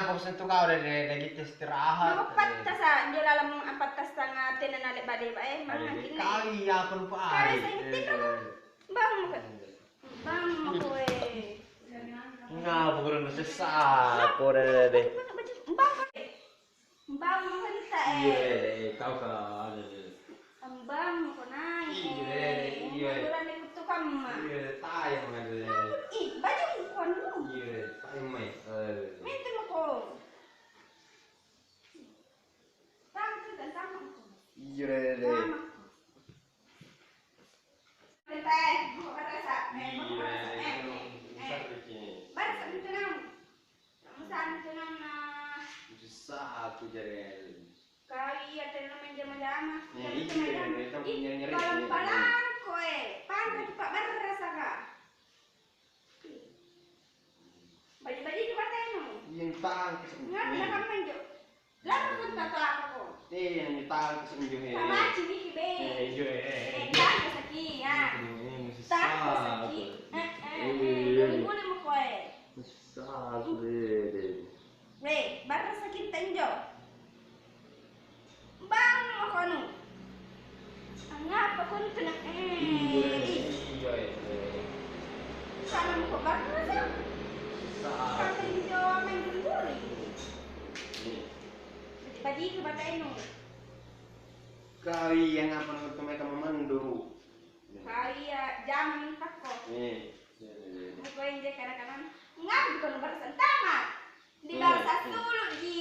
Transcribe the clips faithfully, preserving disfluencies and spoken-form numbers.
Aku sentuh kau dari, dari kita istirahat. Mako patah sa, dia lalam patah satangah tenan alek bade, Pak, eh. Mangan kini. Kali ya, aku lupa. Kali saya inti kau. Bang, bang, kau, eh. Ngapa kurang sesak? Kau dah, dah, dah. Bang, kau, eh. Bang, mako hentak, eh. Iya, tahu kan. Ambang ko nai. Iya, iya. Aturan di kutu kama. Iya, tayang ada. Ih, baju ko anu. Iya, tayang mai. Minta mako. Tang tu kan sama ko. Iya, iya. Sama. Minta, eh, mau berasa, eh, mau berasa, eh, eh. Berasa minta nang. Kamu sana tu nang, nah. Susah aku cari air. Kau iya, tadi nang main jama-jama. Ih, kalau palang ko, eh, panas cepat berasa kah? Baju-baju tu pakai nu. Iya, entah, kesem-, ngapa dah kamu main jo? Lama pun tak tahu apa ko. Eh, yang entah, kesem jo, eh. Sama cini ki, be. Eh, iyo, eh, eh. Eh, entah ko sakit, ya. Entah ko sakit. Eh, eh, eh. Boleh, boleh, mau ko, eh. Susah, eh, eh. Weh, bara sakit tenjo. Bang, mako anu. Ngapa ko ni kena, eh, ih. Salah mako bara sa. Tenjo main guli. Badi ke batai nu. Kau yang apa namanya kamu mandu? Kau iya jam tak ko. Eh. Mako yang dia kadang-kadang ngapa ko nu bara sa tamat. Di bara sa sulu ji.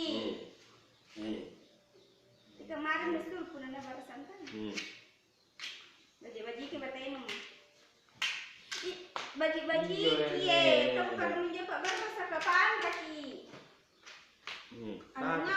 Di kamarin basul pun anda bara santai. Bajik-bajik ke batai nu. Ih, bajik-bajik, iya, kamu kada manjawab bara sa kapan kaki. Anu,